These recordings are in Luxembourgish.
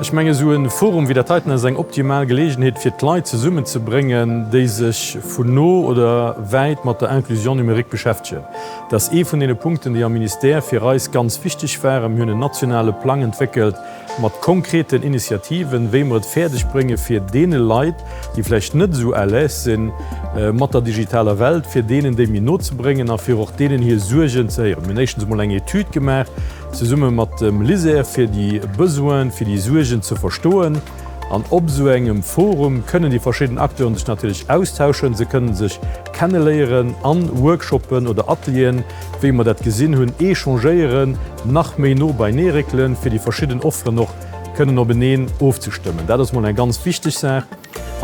Ech mengen, esou e Forum wéi dat heiten ass eng optimal Geleegenheet, fir d'Leit zesummenzebréngen, déi sech vun no oder wäit mat der Inclusion numérique beschäftegen. Dat ass ee vun deene Punkten, déi am Ministère fir eis ganz wichteg waren. Mir hunn en nationale Plang entwéckelt mat konkreten Initiativen, wéi mer et fäerdeg bréngen, fir deene Leit, déi vläicht net esou à l'aise si mat der digitaler Welt, fir deenen déi méi no ze bréngen a fir och deenen hir Suergen ze héieren. Mir hunn éischtens emol eng Etüd gemaach, zesumme mat dem LISER, fir déi Besoinen, fir déi Suergen ze verstoen. An op esou engem Forum kënnen déi verschidden Acteuren sech natierlech austauschen, se kënnen sech kenneléieren an Workshoppen oder Atelieren, wéi mer dat gesinn hunn, échangéieren, nach méi no beinee réckelen, fir déi verschidden Offeren och kënnen openeen ofzestëmmen. Dat ass mol eng ganz wichteg Saach.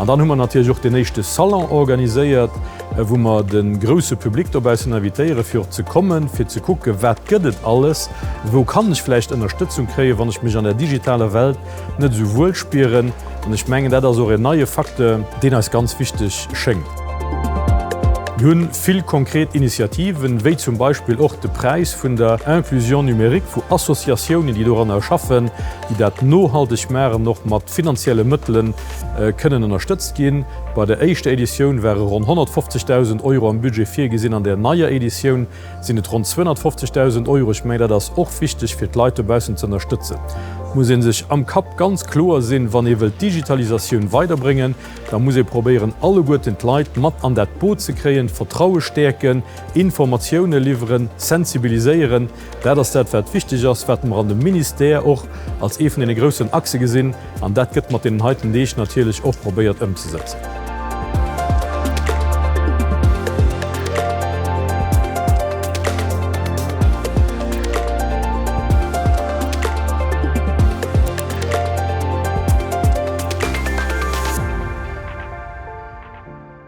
An dann hu mer natierlech och deen éischte Salon organiséiert, wou mer de grousse Public dobaussen invitéieren, fir och ze kommen, fir ze kucken, wat gëtt et alles, wou kann ech vläicht Ënnerstëtzung kréien, wann ech mech an der digitaler Welt net esou wuel spieren. An ech mengen, dat ass och en neie Facteur, deen eis ganz wichteg schéngt. Mir hu vill konkret Initiativen, wéi zum Beispill och de Präis vun der Inclusion numérique, wou Associatiounen, déi doranner schaffen, déi dat nohalteg maachen, och mat finanzielle Mëttele kënnen ënnerstëtzt ginn. Bei der éischter Editioun ware ronn 150.000 Euro am Budget virgesinn, an der neier Editioun sinn et ronn 250.000 Euro. Ech mengen, dat ass och wichteg, fir d'Leit dobaussen ze ënnerstëtzen. Et muss ee sech am Kapp ganz kloer sinn, wann ee wëllt d'Digitalisatioun weiderbréngen, da muss ee probéieren, alleguerten d'Leit mat an dat Boot ze kréien, d'Vertraue stäerken, Informatioune liwweren, sensibiliséieren. Dat ass dat, wat wichteg ass, wat mer an dem Ministère och als ee vun deene groussen Achse gesinn. An dat gëtt mat deenen heiten Deeg natierlech och probéiert ëmzesetzen.